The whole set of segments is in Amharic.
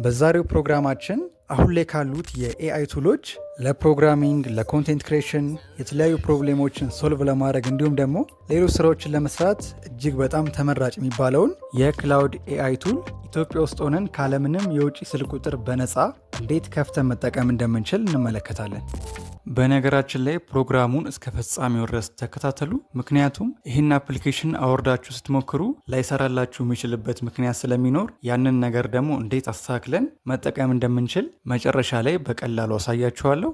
በዛሬው ፕሮግራማችን አሁን ላይ ካሉት የ AI tool ኦች ለ programming፣ ለ content creation፣ የተለያዩ problem ኦችን solve ለማድረግ እንዲሁም ደግሞ ሌሎች ስራዎችን ለመስራት እጅግ በጣም ተመራጭ የሚባለውን የ Claude AI tool ኢትዮጵያ ውስጥ ሆነን ካለምንም የውጭ ስልክ ቁጥር በነፃ እንዴት ከፍተን መጠቀም እንደምንችል እንመለከታለን። በነገራችን ላይ ፕሮግራሙን እስከ ፍጻሜው ድረስ ተከታተሉ። ምክንያቱም ይህን application አወርዳችሁ ስትሞክሩ ላይሰራላችሁ የሚችልበት ምክንያት ስለሚኖር ያንን ነገር ደግሞ እንዴት አስተካክለን መጠቀም እንደምንችል መጨረሻ ላይ በቀላሉ አሳያችኋለሁ።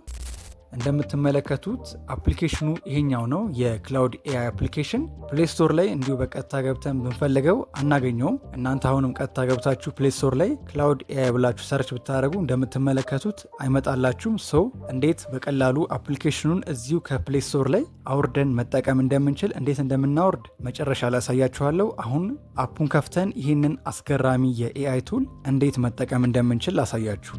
እንደምትመለከቱት application ኑ ይሄኛው ነው፣ የ Claude AI application። Play Store ላይ እንዲሁ በቀጥታ ገብተን ብንፈልገው አናገኘውም። እናንተ አሁንም ቀጥታ ገብታችሁ Play Store ላይ Claude AI ብላችሁ search ብታደርጉ እንደምትመለከቱት አይመጣላችሁም። So እንዴት በቀላሉ application ኑን እዚሁ ከ Play Store ላይ አውርደን መጠቀም እንደምንችል፣ እንዴት እንደምናወርድ መጨረሻ ላይ አሳያችኋለሁ። አሁን app ኡን ከፍተን ይህንን አስገራሚ የ AI tool እንዴት መጠቀም እንደምንችል ላሳያችሁ።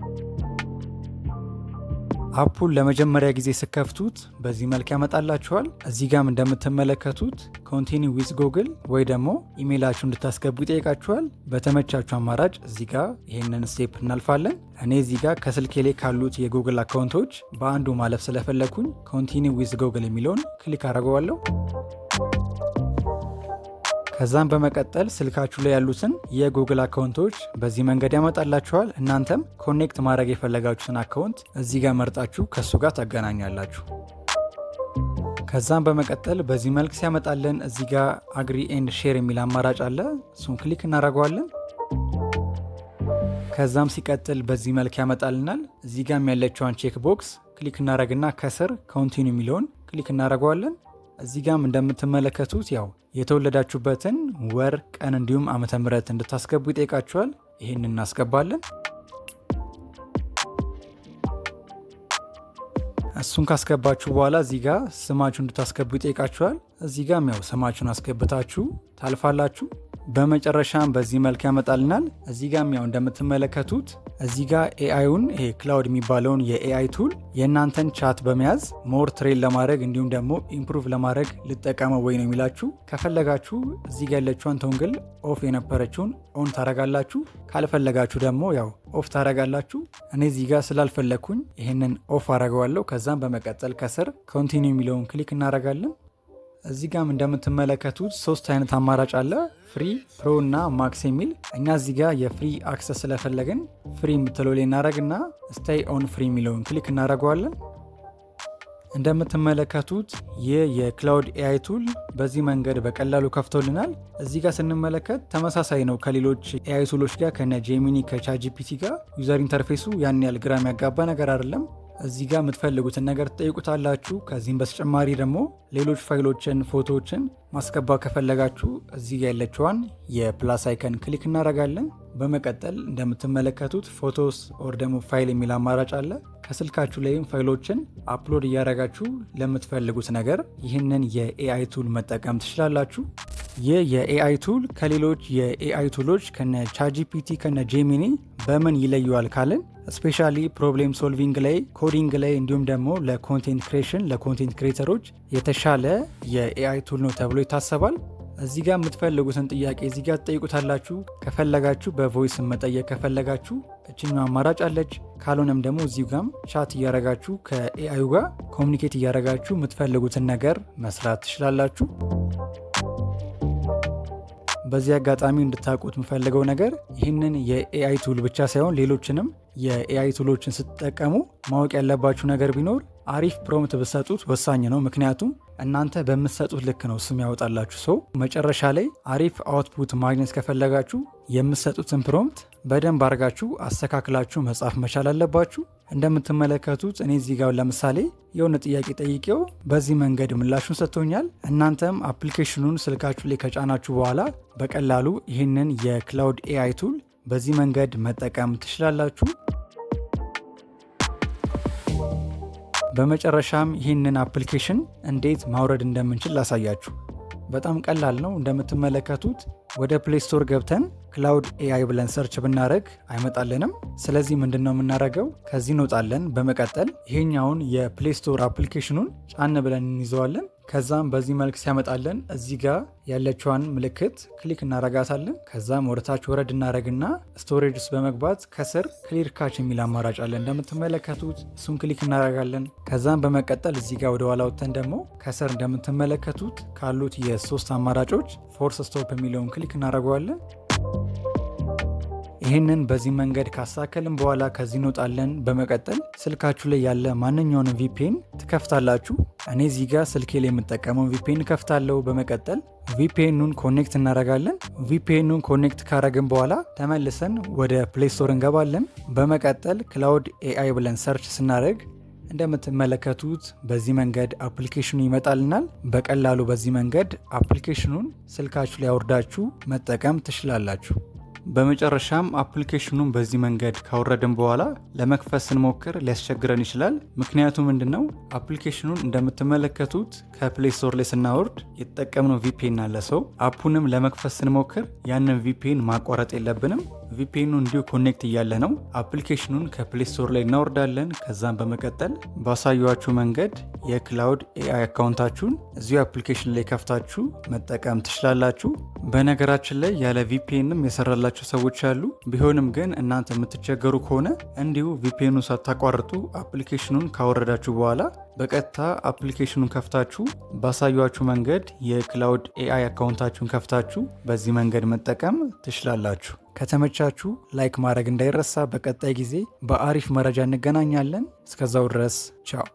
App ኡን ለመጀመሪያ ጊዜ ስትከፍቱት በዚህ መልክ ያመጣላችኋል። እዚህ ጋም እንደምትመለከቱት continue with Google ወይ ደግሞ ኢሜይላችሁ እንድታስገቡ ይጠይቃችኋል። በተመቻችሁ አማራጭ እዚህ ጋ ይሄንን step እናልፋለን። እኔ እዚህ ጋ ከስልኬ ላይ ካሉት የ Google account ኦች በአንዱ ማለፍ ስለፈለግኩኝ continue with Google የሚለውን click አድርገዋለሁ። ከዛም በመቀጠል ስልካችሁ ላይ ያሉትን የ Google account ኦች በዚህ መንገድ ያመጣላችኋል። እናንተም connect ማድረግ የፈለጋችሁትን account እዚህ ጋር መርጣችሁ ከእሱ ጋር ታገናኛላችሁ። ከዛም በመቀጠል በዚህ መልክ ሲያመጣልን እዚህ ጋር agree and share የሚል አማራጭ አለ። እሱን click እናደርገዋለን። ከዛም ሲቀጥል በዚህ መልክ ያመጣልናል። እዚህ ጋም ያለችዋን check box click እናደርግና ከስር continue የሚለውን click እናደርገዋለን። እዚህ ጋም እንደምትመለከቱት ያው የተወለዳችሁበትን ወር፣ ቀን እንዲሁም ዓመተ ምህረት እንድታስገቡ ይጠይቃችኋል። ይህን እናስገባለን። እሱን ካስገባችሁ በኋላ እዚህ ጋር ስማችሁ እንድታስገቡ ይጠይቃችኋል። እዚህ ጋም ያው ስማችሁን አስገብታችሁ ታልፋላችሁ። በመጨረሻም በዚህ መልክ ያመጣልናል። እዚህ ጋም ያው እንደምትመለከቱት እዚህ ጋር AI ዩን፣ ይሄ Claude የሚባለውን የ AI tool የእናንተን chat በመያዝ more train ለማድረግ እንዲሁም ደግሞ improve ለማድረግ ልጠቀመው ወይ ነው የሚላችሁ። ከፈለጋችሁ እዚህ ጋር ያለችዋን toggle off የነበረችውን on ታረጋላችሁ። ካልፈለጋችሁ ደግሞ ያው off ታረጋላችሁ። እኔ እዚህ ጋር ስላልፈለግኩኝ ይህንን off አረገዋለሁ። ከዛም በመቀጠል ከስር continue የሚለውን click እናረጋለን። እዚህ ጋም እንደምትመለከቱት ሶስት አይነት አማራጭ አለ፣ free፣ pro እና max የሚል። እኛ እዚህ ጋር የ free access ስለፈለግን free የምትለው ላይ እናደረግና stay on free የሚለውን click እናደርገዋለን። እንደምትመለከቱት ይህ የ Claude AI tool በዚህ መንገድ በቀላሉ ከፍቶልናል። እዚህ ጋር ስንመለከት ተመሳሳይ ነው ከሌሎች AI tool ኦች ጋር፣ ከነ Gemini፣ ከ ChatGPT ጋር። User interface ኡ ያን ያህል ግራ የሚያጋባ ነገር አይደለም። እዚህ ጋር የምትፈልጉትን ነገር ትጠይቁታላችሁ። ከዚህም በተጨማሪ ደግሞ ሌሎች ፋይሎችን፣ ፎቶዎችን ማስገባት ከፈለጋችሁ እዚህ ጋር ያለችዋን የ plus icon click እናደርጋለን። በመቀጠል እንደምትመለከቱት photos or ደግሞ ፋይል የሚል አማራጭ አለ። ከስልካችሁ ላይም ፋይሎችን upload እያደረጋችሁ ለምትፈልጉት ነገር ይህንን የ AI tool መጠቀም ትችላላችሁ። ይህ የ AI tool ከሌሎች የ AI tool ኦች ከነ ChatGPT፣ ከነ Gemini በምን ይለየዋል ካልን especially problem solving ላይ፣ coding ላይ እንዲሁም ደግሞ ለ content creation፣ ለ content creator ኦች የተሻለ የ AI tool ነው ተብሎ ይታሰባል። እዚህ ጋር የምትፈልጉትን ጥያቄ እዚህ ጋር ትጠይቁታላችሁ። ከፈለጋችሁ በ voice መጠየቅ ከፈለጋችሁ እችኛው አማራጭ አለች። ካልሆነም ደግሞ እዚሁ ጋም chat እያረጋችሁ ከ AI ዩ ጋር communicate እያረጋችሁ የምትፈልጉትን ነገር መስራት ትችላላችሁ። በዚህ አጋጣሚ እንድታውቁት የምፈልገው ነገር ይህንን የ AI tool ብቻ ሳይሆን ሌሎችንም የ AI tool ኦችን ስትጠቀሙ ማወቅ ያለባችሁ ነገር ቢኖር አሪፍ prompt ብትሰጡት ወሳኝ ነው። ምክንያቱም እናንተ በምትሰጡት ልክ ነው እሱ የሚያወጣላችሁ። So መጨረሻ ላይ አሪፍ output ማግኘት ከፈለጋችሁ የምትሰጡትን prompt በደንብ አድርጋችሁ አስተካክላችሁ መጻፍ መቻል አለባችሁ። እንደምትመለከቱት እኔ እዚህ ጋር ለምሳሌ የሆነ ጥያቄ ጠይቄው በዚህ መንገድ ምላሹን ሰጥቶኛል። እናንተም application ኑን ስልካችሁ ላይ ከጫናችሁ በኋላ በቀላሉ ይህንን የ Claude AI tool በዚህ መንገድ መጠቀም ትችላላችሁ። በመጨረሻም ይህንን application እንዴት ማውረድ እንደምንችል ላሳያችሁ። በጣም ቀላል ነው። እንደምትመለከቱት ወደ Play Store ገብተን Claude AI ብለን search ብናደረግ አይመጣልንም። ስለዚህ ምንድን ነው የምናደርገው? ከዚህ እንወጣለን። በመቀጠል ይሄኛውን የ Play Store application ኑን ጫን ብለን እንይዘዋለን። ከዛም በዚህ መልክ ሲያመጣልን እዚህ ጋር ያለችዋን ምልክት click እናረጋታለን። ከዛም ወደታች ወረድ እናረግና storage ውስጥ በመግባት ከስር clear cache የሚል አማራጭ አለ እንደምትመለከቱት፣ እሱን click እናረጋለን። ከዛም በመቀጠል እዚህ ጋር ወደ ኋላ ወጥተን ደግሞ ከስር እንደምትመለከቱት ካሉት የሶስት አማራጮች force stop የሚለውን click እናደርገዋለን። ይህንን በዚህ መንገድ ካስተካከልን በኋላ ከዚህ እንወጣለን። በመቀጠል ስልካችሁ ላይ ያለ ማንኛውንም VPN ትከፍታላችሁ። እኔ እዚህ ጋር ስልኬ ላይ የምጠቀመውን VPN ከፍታለሁ። በመቀጠል VPN ኑን connect እናደርጋለን። VPN ኑን connect ካረግን በኋላ ተመልሰን ወደ Play Store እንገባለን። በመቀጠል Claude AI ብለን search ስናደርግ እንደምትመለከቱት በዚህ መንገድ application ኑ ይመጣልናል። በቀላሉ በዚህ መንገድ application ኑን ስልካችሁ ላይ አውርዳችሁ መጠቀም ትችላላችሁ። በመጨረሻም application ኑን በዚህ መንገድ ካወረድን በኋላ ለመክፈት ስንሞክር ሊያስቸግረን ይችላል። ምክንያቱ ምንድነው? Application ኑን እንደምትመለከቱት ከ Play Store ላይ ስናወርድ የተጠቀምነው VPN አለ። So app ኡንም ለመክፈት ስንሞክር ያንን VPN ማቋረጥ የለብንም። VPN ኑ እንዲሁ connect እያለ ነው application ኑን ከ Play Store ላይ እናወርዳለን። ከዛም በመቀጠል ባሳየኋችሁ መንገድ የ Claude AI account ኣችሁን እዚሁ application ላይ ከፍታችሁ መጠቀም ትችላላችሁ። በነገራችን ላይ ያለ VPN ም የሰራላቸው ሰዎች አሉ። ቢሆንም ግን እናንተ የምትቸገሩ ከሆነ እንዲሁ VPN ኑን ሳታቋርጡ application ኑን ካወረዳችሁ በኋላ በቀጥታ application ኑን ከፍታችሁ ባሳየኋችሁ መንገድ የ Claude AI account ኣችሁን ከፍታችሁ በዚህ መንገድ መጠቀም ትችላላችሁ። ከተመቻችሁ like ማድረግ እንዳይረሳ። በቀጣይ ጊዜ በአሪፍ መረጃ እንገናኛለን። እስከዛው ድረስ ቻው።